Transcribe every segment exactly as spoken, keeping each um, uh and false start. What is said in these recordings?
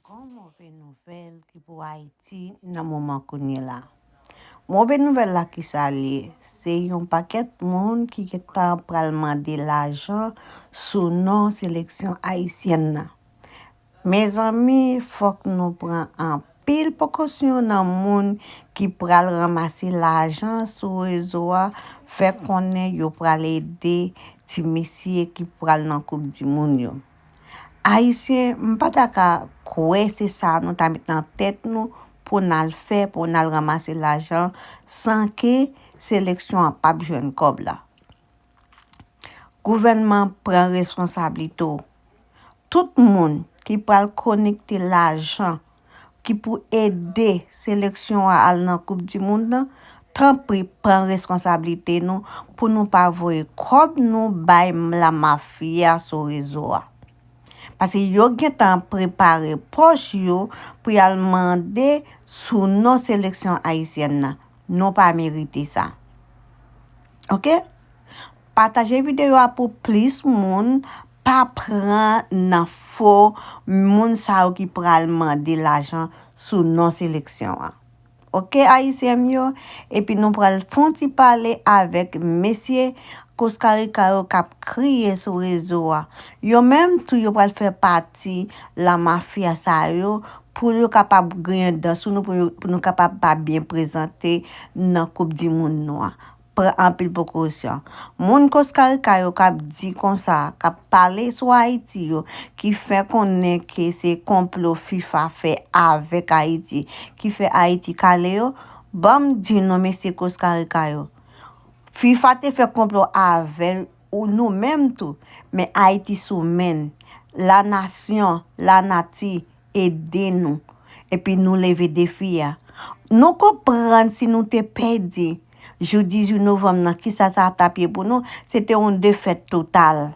Gon move nouvèl ki pou Ayiti nan moman kounye la. Move nouvèl la ki sa l ye? Se yon pakèt moun ki gentan pral mande lajan sou non seleksyon ayisyèn nan. Mezanmi, fòk nou pran anpil prekosyon nan moun ki pral ranmase lajan sou rezo a, fè konnen yo pral ede ti mesye ki pral nan Koup di Mond yo. Ayisyen, m pa ta ka kwè se sa nou ta met nan tèt nou pou n al fè, pou n al ranmase lajan san ke seleksyon an p ap jwenn kòb la. Gouvènman pran responsablite w. Tout moun ki pral konekte lajan ki pou ede seleksyon an al nan Koup di Mond nan, tanpri pran responsablite nou pou nou pa voye kòb nou bay lamafya sou rezo a. Paske yo gentan prepare pòch yo pou y al mande sou non seleksyon ayisyèn nan. Nou pa merite sa. Oke? Pataje videyo a pou plis moun pa pran nan fo moun sa yo ki pral mande lajan sou non seleksyon an. Oke, Ayisyen m yo? Epi nou pral fè yon ti pale avèk mesye Koskarika yo k ap kriye sou rezo a. Yo menm tou, yo pral fè pati lamafya sa yo pou yo kapab griyen dan sou nou, pou yo, pou nou kapab pa byen prezante nan Koup di Mond nou an. Pran anpil prekosyon. Moun Koskarika yo k ap di konsa, k ap pale sou Ayiti yo, ki fè konnen ke se konplo fifa fè avèk Ayiti, ki fè Ayiti kale yo, ban m di nou, mesye Koskarika yo, fifa te fè konplo avè nou menm tou, men Ayiti sou men n. Lanasyon, lanati, ede nou. Epi nou leve defi a. Nou konprann si nou te pèdi jou dizuit novanm nan, kisa sa t ap ye pou nou? Se te yon defèt total.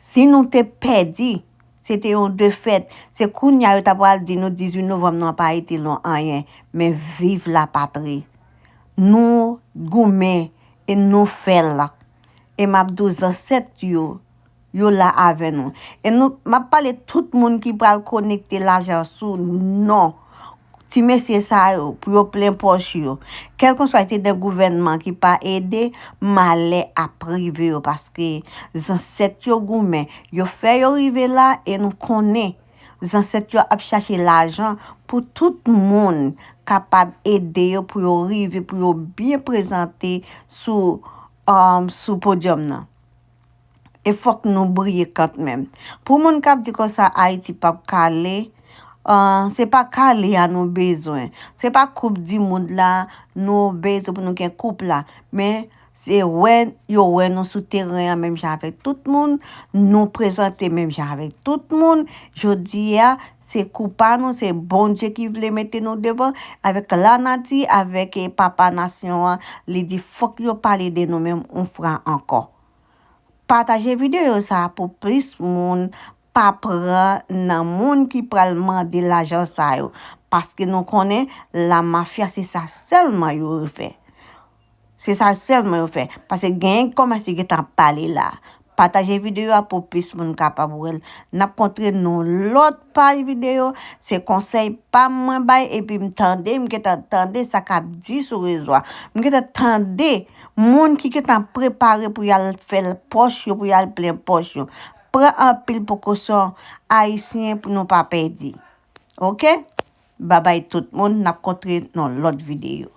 Si nou te pèdi, se te yon defèt. Se kounye a yo ta pral di nou dizuit novanm nan pa ite nou anyen. Men viv lapatri. Nou goumen e nou fè l. E m ap di w, zansèt yo, yo la avè nou. E nou, m ap pale tout moun ki pral konekte lajan sou non ti mesye sa yo pou yo plen pòch yo. Kèlkeswa se de gouvènman ki pa ede, malè ap rive yo, paske zansèt yo goumen, yo fè yo rive la, e nou konnen zansèt yo ap chache lajan pou tout moun kapab ede yo pou yo rive, pou yo byen prezante sou, um, sou podyòm nan. E fòk nou briye kantmenm. Pou moun k ap di konsa Ayiti p ap kale, ah, se pa kale a nou bezwen. Se pa Koup di Mond la nou bezwen pou nou gen koup la. Men se wè yo wè nou sou teren an menm jan avèk tout moun, nou prezante menm jan avèk tout moun. Jodi a, se kou pa nou, se Bondye ki vle mete nou devan, avèk lanati, avèk, eh, papa nasyon an, li di fòk yo pale de nou menm yon fwa ankò. Pataje videyo sa a pou plis moun pa pran nan moun ki pral mande lajan sa yo, paske nou konnen lamafya se sa sèlman yo fè. Se sa sèlman yo fè, paske genyen kòmès ki gentan pale la. Pataje videyo a pou plis moun kapab wè l. N ap kontre nan lòt paj videyo. Se konsèy pa m mwen bay, epi m tande, m gentan tande sa k ap di sou rezo a. M gentan tande moun ki gentan prepare pou y al fè pòch yo, pou y al plen pòch yo. Pran anpil prekosyon, Ayisyen, pou nou pa pèdi. Oke? Babay tout moun, n ap kontre nan lòt videyo.